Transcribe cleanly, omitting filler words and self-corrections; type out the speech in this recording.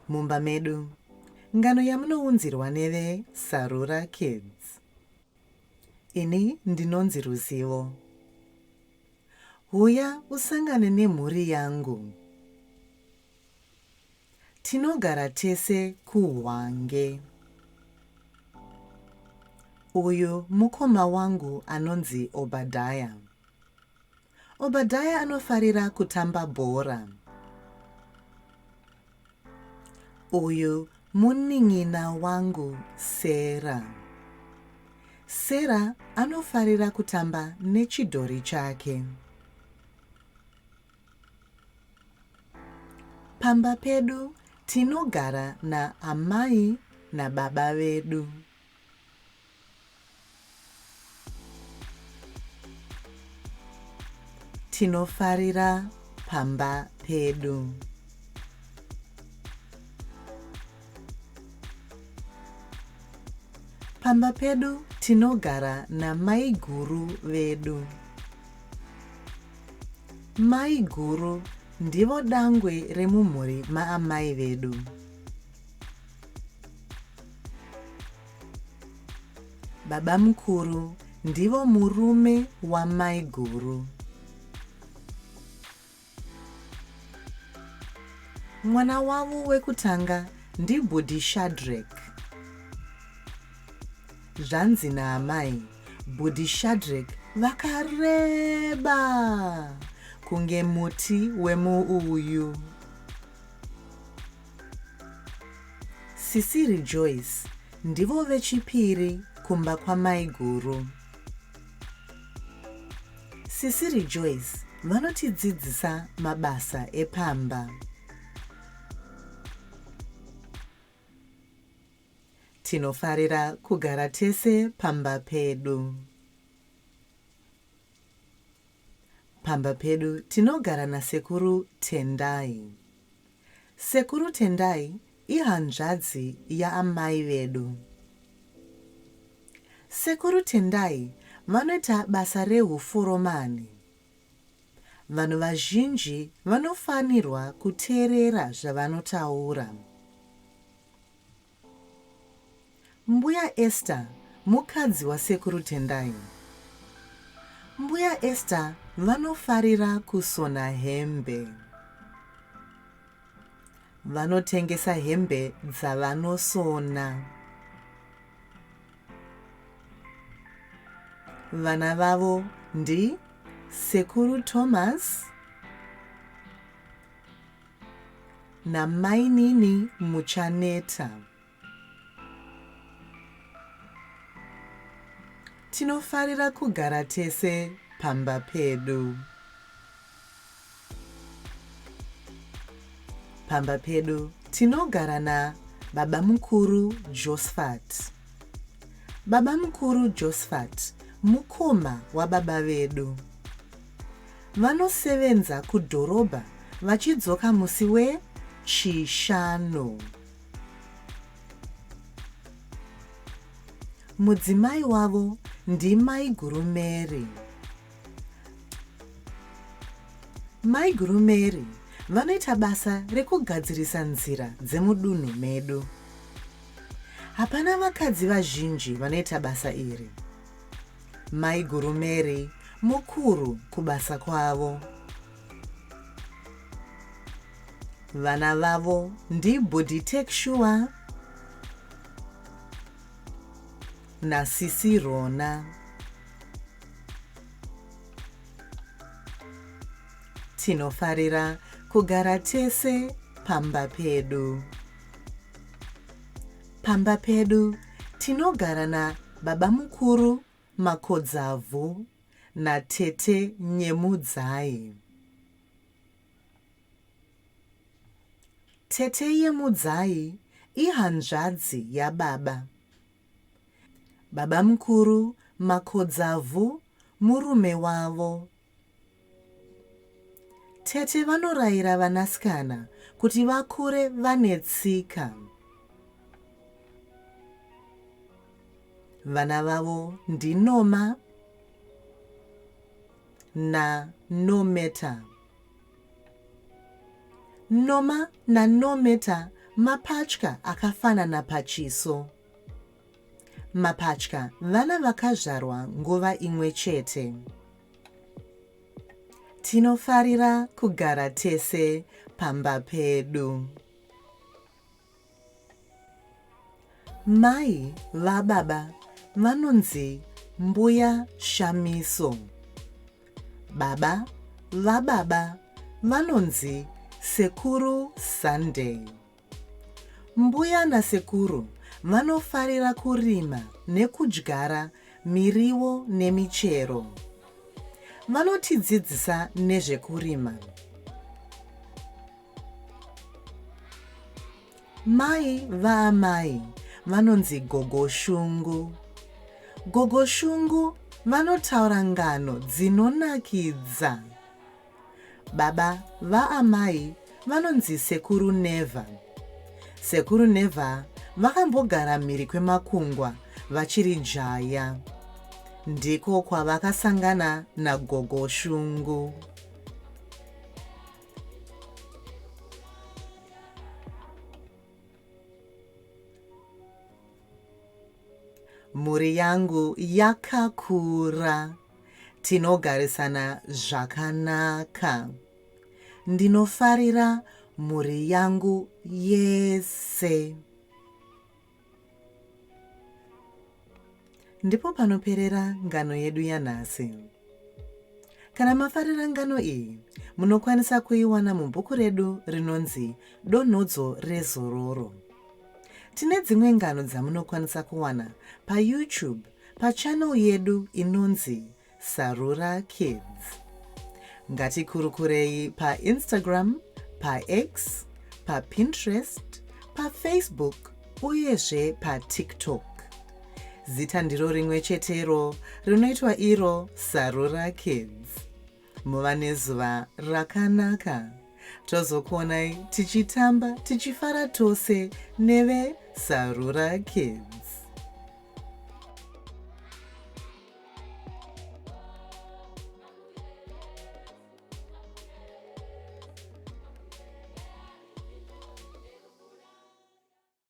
Mumba Medu. Ngano yamunounzirwa neve Sarura Kids. Ini ndinonzi Ruzivo. Huya usangane nemhuri yangu. Tinogara tese kuHwange. Uyu mukoma wangu anonzi Obadiah. Obadiah anofarira kutamba bhora. Uyu munin'ina wangu Sarah. Sarah anofarira kutamba nechidhori chake. Pamba pedu tinogara naamai nababa vedu. Tinofarira pamba pedu. Pamba pedu tinogara namaiguru vedu. Maiguru ndivo dangwe remumhuri maamai vedu. Babamukuru ndivo murume wamaiguru. Mwana wavo wekutanga ndibhudhi Shadreck. Zvanzi naamai, bhudhi Shadreck vakareba kunge muti wemuuyu. Sisi Rejoice ndivo vechipiri kumba kwamaiguru. Sisi Rejoice vanotidzidzisa mabasa epamba. Tinofarira kugara tese pamba pedu. Pamba pedu tinogara nasekuru Tendai. Sekuru Tendai ihanzvadzi yaamai vedu. Sekuru Tendai vanoita basa rehuforomani. Vanhu vazhinji vanofanirwa kuteerera zvavanotaura. Mbuya Esther mukadzi wasekuru Tendai. Mbuya Esther vanofarira kusona hembe. Vanotengesa hembe dzavanosona. Vana vavo ndi Sekuru Thomas naMainini Muchaneta. Tinofarira kugara tese pamba pedu. Pamba pedu tinogara na babamukuru Josphat. Babamukuru Josphat mukoma wababa vedu. Vanosevenza kudhorobha vachidzoka musi we Chishanu. Mudzimai wavo ndiMaiguru Mary. Maiguru Mary vanoita basa rekugadzirisa nzira dzemudunhu medu. Hapana vakadzi vazhinji vanoita basa iri. Maiguru Mary mukuru kubasa kwavo. Vana vavo ndibhudhi Takesure nasisi Rona. Tinofarira kugara tese pamba pedu. Pamba pedu tinogara nababamukuru Makodzavhu natete Nyemudzai. Tete Yemudzai ihanzvadzi yababa. Babamukuru Makodzavhu murume wavo. Tete vanorayira vanasikana kuti vakure vane tsika. Vana vavo ndiNoma naNometa. Noma naNometa Mapatya akafanana pachiso. Mapatya vana vakazvarwa nguva imwe chete. Tinofarira kugara tese pamba pedu. Mai vababa vanonzi Mbuya Shamiso. Baba vababa vanonzi Sekuru Sunday. Mbuya nasekuru vanofarira kurima nekudyara miriwo nemichero. Vanotidzidzisa nezvekurima. Mai vaamai vanonzi Gogo Shungu. Gogo Shungu vanotaura ngano dzinonakidza. Baba vaamai vanonzi Sekuru Never. Sekuru Never vakambogara mhiri kwemakungwa vachiri jaya. Ndiko kwavakasangana naGogo Shungu. Mhuri yangu yakakura. Tinogarisana zvakanaka. Ndinofarira mhuri yangu yese. Ndipo panoperera ngano yedu yanhasi. Kana mafarira ngano iyi, munokwanisa kuiwana mubhuku redu rinonzi Donhodzo reZororo. Tine dzimwe ngano dzamunokwanisa kuwana paYouTube pachannel yedu inonzi Sarura Kids. Ngatikurukurei paInstagram, paX, paPinterest, paFacebook uyezve paTikTok. Zita ndiro rimwe chetero rinoitwa iro Sarura Kids. Muva nezuva rakanaka. Tozokuonai tichitamba tichifara tose neve Sarura Kids.